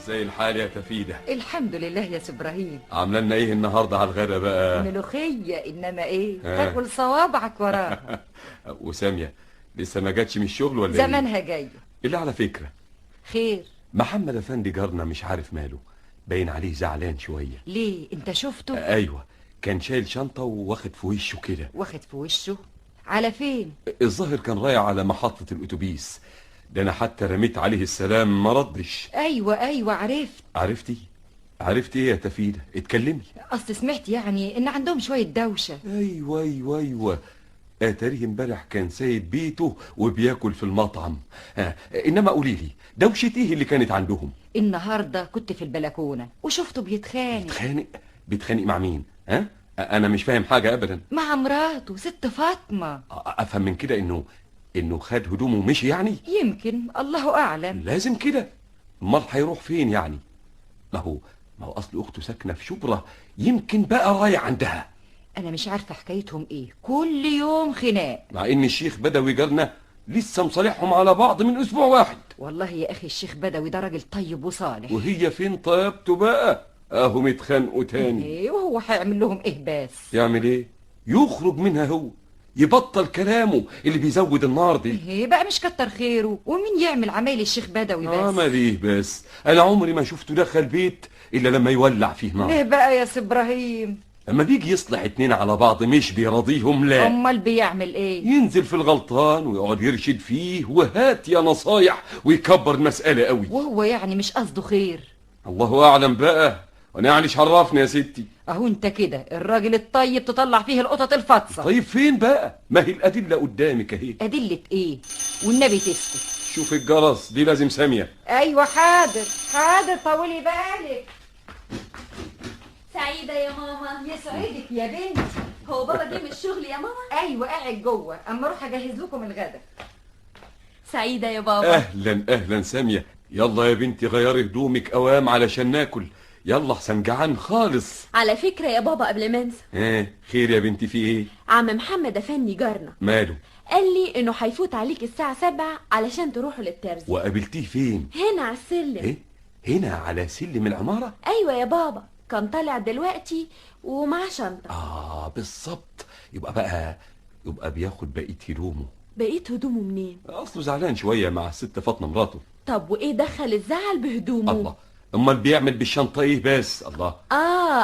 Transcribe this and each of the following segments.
ازاي الحال يا تفيدة؟ الحمد لله يا سي ابراهيم. عامله لنا ايه النهارده على الغدا بقى؟ ملوخية، انما ايه، تاكل صوابعك وراها. وساميه لسه ما جاتش من الشغل ولا ايه؟ زمانها جاية. اللي على فكرة خير، محمد افندي جارنا مش عارف ماله، باين عليه زعلان شوية. ليه، انت شفته؟ ايوه، كان شايل شنطه وواخد في وشه كده. واخد في وشه على فين؟ الظاهر كان رايح على محطة الاتوبيس. ده انا حتى رميت عليه السلام ما ردش. ايوه عرفت. عرفتي؟ عرفتي ايه يا تفيدة؟ اتكلمي. اصل سمعت يعني ان عندهم شوية دوشه. ايوه، اتاريه امبارح كان سايب بيته وبياكل في المطعم. انما قولي لي دوشه ايه اللي كانت عندهم؟ النهارده كنت في البلكونه وشفته بيتخانق. بيتخانق مع مين؟ ها؟ انا مش فاهم حاجة ابدا. مع مراته ست فاطمة. افهم من كده انه خد هدومه ومشي يعني؟ يمكن، الله اعلم. لازم كده، امال هيروح فين يعني؟ ما هو اصل اخته ساكنة في شبرا، يمكن بقى رايح عندها. انا مش عارفه حكايتهم ايه، كل يوم خناق. مع ان الشيخ بدوي جارنا لسه مصالحهم على بعض من اسبوع واحد. والله يا اخي الشيخ بدوي ده راجل طيب وصالح. وهي فين طيبته بقى؟ اهم اتخانقوا تاني. ايه وهو هيعمل لهم ايه بس؟ يعمل ايه؟ يخرج منها هو، يبطل كلامه اللي بيزود النار دي. ايه بقى، مش كتر خيره. ومين يعمل عمايل الشيخ بدوي بس؟ عمل ايه بس؟ انا عمري ما شفته دخل بيت الا لما يولع فيه نار. ليه بقى يا سي ابراهيم؟ لما بيجي يصلح اتنين على بعض مش بيراضيهم. لا، امال بيعمل ايه؟ ينزل في الغلطان ويقعد يرشد فيه وهات يا نصايح ويكبر المسألة قوي. وهو يعني مش قصده خير؟ الله اعلم بقى، وانا يعني شرفني يا ستي. اهو انت كده الراجل الطيب تطلع فيه القطط الفاطسه. طيب فين بقى؟ ما هي الادلة قدامك اهي. ادلة ايه؟ والنبي تسكت. شوف الجرس دي لازم سامية. ايوه حاضر حاضر، طولي بالك. سعيدة يا ماما. يسعدك يا بنتي. هو بابا جه من الشغل يا ماما؟ ايوه قاعد جوه، اما اروح اجهز لكم الغدا. سعيدة يا بابا. اهلا اهلا سامية، يلا يا بنتي غيري هدومك اوام علشان ناكل. يلا احسن جعان خالص. على فكرة يا بابا قبل ما انسى. ايه خير يا بنتي، في ايه؟ عم محمد افندي جارنا. ماله؟ قال لي انه هيفوت عليك الساعة 7 علشان تروحوا للترزي. وقابلتيه فين؟ هنا على السلم. ايه؟ هنا على سلم العمارة؟ ايوه يا بابا، كان طالع دلوقتي ومعاه شنطة. بالظبط، يبقى بياخد بقية هدومه. بقية هدومه منين؟ اصله زعلان شوية مع الست فاطمة مراته. طب وايه دخل الزعل بهدومه؟ الله، امال بيعمل بالشنطة ايه بس؟ الله.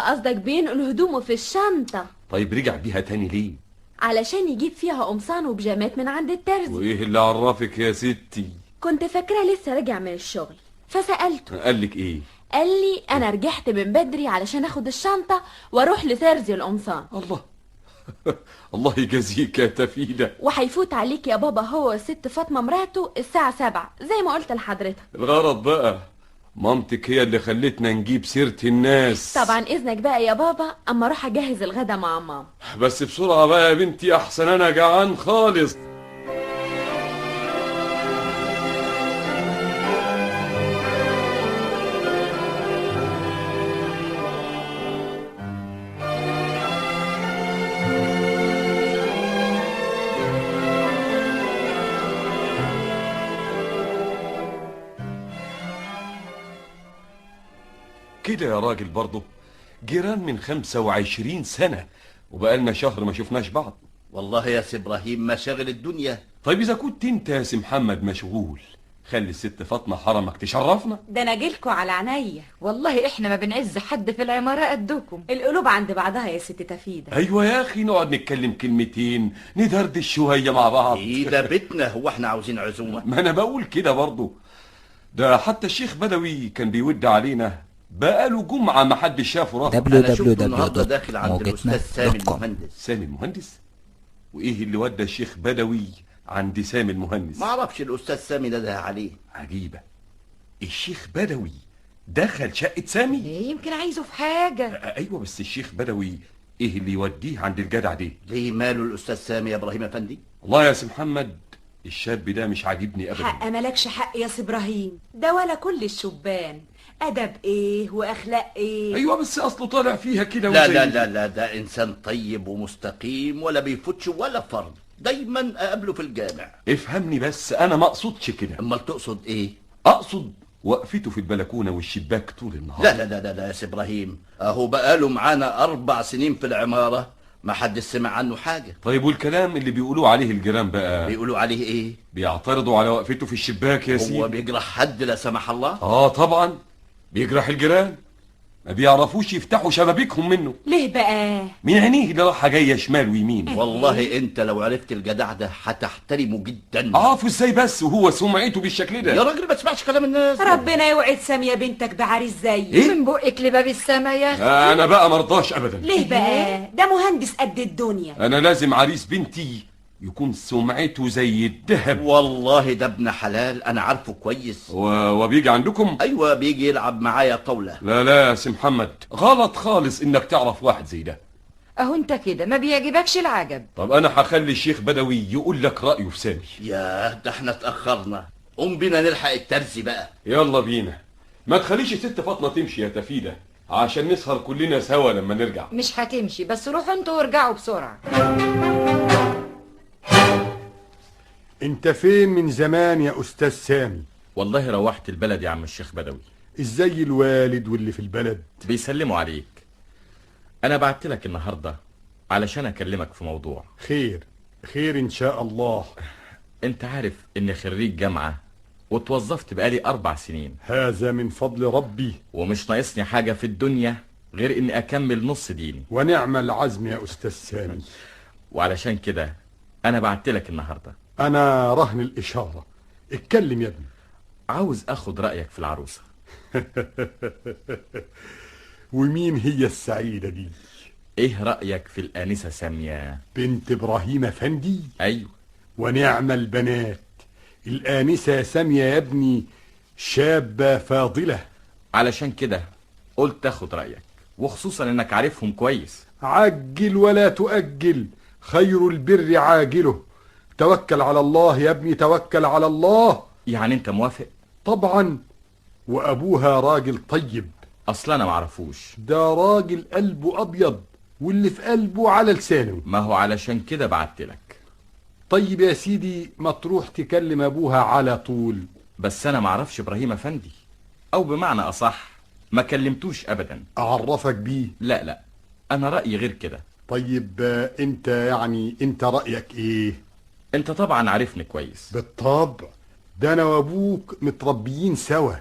قصدك بينقل هدومه في الشنطة. طيب رجع بيها تاني ليه؟ علشان يجيب فيها قمصان وبيجامات من عند الترزي. وايه اللي عرفك يا ستي؟ كنت فاكرة لسه راجع من الشغل فسألته. قال لك ايه؟ قال لي انا رجعت من بدري علشان اخد الشنطة واروح لترزي القمصان. الله الله يجازيك يا تفيدة. وهيفوت عليك يا بابا هو والست فاطمة مراته الساعة 7 زي ما قلت لحضرتك. الغرض بقى مامتك هي اللي خلتنا نجيب سيرة الناس. طبعا اذنك بقى يا بابا، اما اروح اجهز الغدا مع ماما. بس بسرعة بقى يا بنتي احسن انا جعان خالص. كده يا راجل برضه جيران من 25 سنة وبقالنا شهر ما شفناش بعض. والله يا سي ابراهيم مشاغل الدنيا. طيب إذا كنت أنت يا سي محمد مشغول خلي الست فاطمة حرمك تشرفنا. ده أنا جيلكوا على عينيا. والله إحنا ما بنعز حد في العمارة قدكم. القلوب عند بعضها يا ست تفيدة. أيوة يا أخي، نقعد نتكلم كلمتين ندردش شوية مع بعض. إيه ده بيتنا، هو إحنا عاوزين عزومة؟ ما أنا بقول كده برضه. ده حتى الشيخ بدوي كان بيود علينا بقاله جمعة ما حدش شافه. راح www.موجتنا.com. سامي المهندس؟ وإيه اللي ودى الشيخ بدوي عند سامي المهندس؟ ما اعرفش، الأستاذ سامي نده عليه. عجيبة، الشيخ بدوي دخل شقة سامي؟ إيه يمكن عايزه في حاجة. أيوة بس الشيخ بدوي إيه اللي يوديه عند الجدع دي؟ ليه ماله الأستاذ سامي يا إبراهيم أفندي؟ والله يا سي محمد الشاب ده مش عاجبني أبدا. حق مالكش حق يا سي إبراهيم، ده ولا كل الشبان. أدب إيه وأخلاق إيه. أيوة بس أصله طالع فيها كده. لا لا لا لا، ده إنسان طيب ومستقيم ولا بيفوتش ولا فرض، دايما أقابله في الجامع. افهمني بس، أنا ما أقصدش كده. أمال تقصد إيه؟ أقصد وقفته في البلكونه والشباك طول النهار. لا لا لا لا يا سي ابراهيم، اهو بقاله معانا 4 سنين في العمارة ما حد سمع عنه حاجة. طيب والكلام اللي بيقولوه عليه الجيران بقى؟ بيقولوا عليه ايه؟ بيعترضوا على وقفته في الشباك يا سيدي. هو بيجرح حد لا سمح الله؟ اه طبعا بيجرح الجيران، ما بيعرفوش يفتحوا شبابيكهم منه. ليه بقى؟ من عينيه اللي رايحة جاية شمال ويمين. والله انت لو عرفت الجدع ده هتحترمه جدا. اعرفه ازاي بس وهو سمعته بالشكل ده؟ يا راجل ما تسمعش كلام الناس. ربنا يوعد سامية بنتك بعريس زي إيه؟ من بقك لباب السما يا اخي. انا بقى مرضاش ابدا. ليه بقى؟ ده مهندس قد الدنيا. انا لازم عريس بنتي يكون سمعته زي الذهب. والله ده ابن حلال، انا عارفه كويس. وبيجي عندكم؟ ايوه بيجي يلعب معايا طاولة. لا لا يا سي محمد، غلط خالص انك تعرف واحد زي ده. اهو انت كده ما بيعجبكش العجب. طب انا هخلي الشيخ بدوي يقول لك رايه في سامي. ياه ده احنا اتاخرنا، قوم بينا نلحق الترزي بقى. يلا بينا، ما تخليش الست فاطمة تمشي يا تفيده عشان نسهر كلنا سوا لما نرجع. مش هتمشي، بس روحوا انتوا وارجعوا بسرعة. انت فين من زمان يا استاذ سامي؟ والله روحت البلد يا عم الشيخ بدوي. ازاي الوالد واللي في البلد؟ بيسلموا عليك. انا بعت لك النهارده علشان اكلمك في موضوع. خير خير ان شاء الله. انت عارف اني خريج جامعه وتوظفت بقالي 4 سنين. هذا من فضل ربي. ومش ناقصني حاجة في الدنيا غير اني اكمل نص ديني. ونعم العزم يا استاذ سامي. وعلشان كده انا بعت لك النهارده. أنا رهن الإشارة، اتكلم يا ابني. عاوز أخد رأيك في العروسة. ومين هي السعيدة دي؟ إيه رأيك في الآنسة سامية؟ بنت إبراهيم أفندي؟ أيوة. ونعم البنات، الآنسة سامية يا ابني شابة فاضلة. علشان كده قلت أخد رأيك، وخصوصا إنك عارفهم كويس. عجل ولا تؤجل، خير البر عاجله. توكل على الله يا ابني، توكل على الله. يعني انت موافق؟ طبعا، وابوها راجل طيب. اصلا انا معرفوش. ده راجل قلبه ابيض واللي في قلبه على لسانه. ما هو علشان كده بعتلك. طيب يا سيدي، ما تروح تكلم ابوها على طول. بس انا معرفش ابراهيم افندي، او بمعنى اصح ما كلمتوش ابدا. اعرفك بيه؟ لا لا، انا رأيي غير كده. طيب انت يعني انت رأيك ايه؟ انت طبعا عارفني كويس. بالطبع، ده انا وابوك متربيين سوا.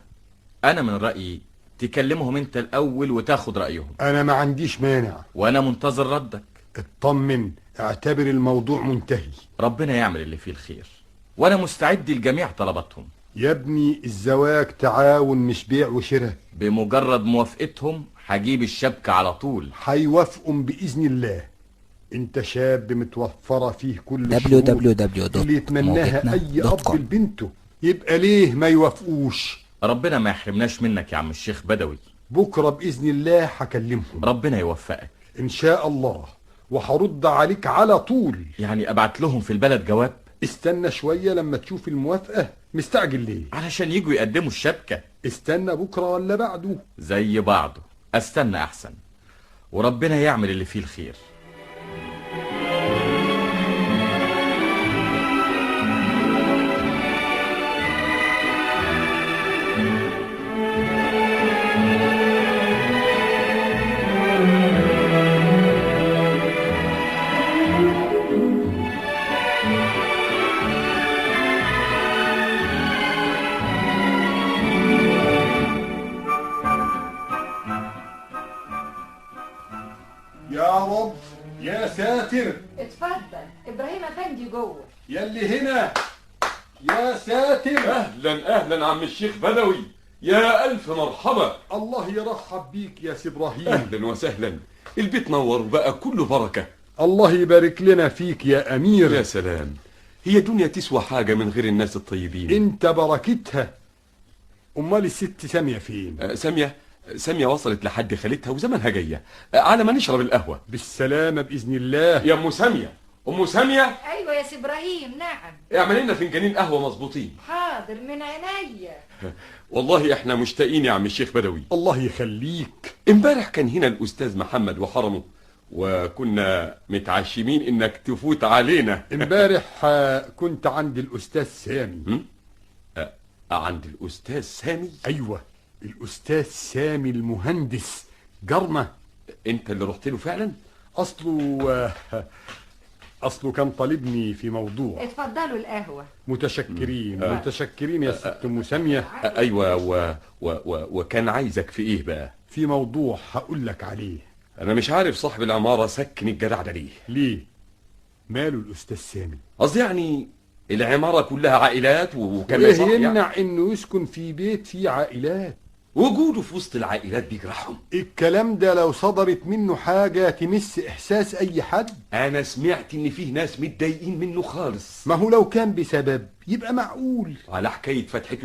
انا من رأيي تكلمهم انت الاول وتاخد رأيهم. انا ما عنديش مانع. وانا منتظر ردك. اطمن، اعتبر الموضوع منتهي. ربنا يعمل اللي فيه الخير، وانا مستعد لجميع طلباتهم. يا ابني الزواج تعاون مش بيع وشراء. بمجرد موافقتهم هجيب الشبكة على طول. هيوافقوا بإذن الله. انت شاب متوفرة فيه كل الشروط اللي يتمناها اي اب لبنته، يبقى ليه ما يوافقوش؟ ربنا ما يحرمناش منك يا عم الشيخ بدوي. بكرة بإذن الله هكلمهم. ربنا يوفقك ان شاء الله، وهرد عليك على طول. يعني ابعت لهم في البلد جواب؟ استنى شوية لما تشوف الموافقة. مستعجل ليه؟ علشان يجوا يقدموا الشبكة. استنى بكرة ولا بعده؟ زي بعضه، استنى احسن، وربنا يعمل اللي فيه الخير. يا رب يا ساتر. اتفضل ابراهيم افندي جوه. يلي هنا يا ساتر. اهلا اهلا عم الشيخ بدوي، يا الف مرحبا. الله يرحب بيك يا سي ابراهيم. اهلا وسهلا، البيت نور وبقى كله بركة. الله يبارك لنا فيك يا امير. يا سلام، هي دنيا تسوى حاجة من غير الناس الطيبين. انت بركتها. امال الست سامية فين؟ سامية وصلت لحد خالتها وزمنها جاية، على ما نشرب القهوة. بالسلامة بإذن الله. يا أم سامية، أم سامية. أيوة يا سي إبراهيم. نعم. اعمل لنا فنجانين قهوة مظبوطين. حاضر من عينيا. والله احنا مشتاقين يا عم الشيخ بدوي. الله يخليك. امبارح كان هنا الأستاذ محمد وحرمه، وكنا متعشمين انك تفوت علينا. امبارح كنت عند الأستاذ سامي. عند الاستاذ سامي؟ ايوه، الاستاذ سامي المهندس جارنا. انت اللي رحت له فعلا؟ اصله كان طالبني في موضوع. اتفضلوا القهوة. متشكرين متشكرين يا ست ام سامية. ايوه، وكان عايزك في ايه بقى؟ في موضوع هقول لك عليه. انا مش عارف صاحب العمارة سكن الجدع ده ليه. ليه؟ ماله الاستاذ سامي؟ قصدي يعني العمارة كلها عائلات، وكان ايه يمنع انه يسكن في بيت فيه عائلات؟ وجوده في وسط العائلات بيجرحهم. الكلام ده لو صدرت منه حاجة تمس إحساس أي حد. أنا سمعت إن فيه ناس متضايقين منه خالص. ما هو لو كان بسبب يبقى معقول. على حكاية فتحته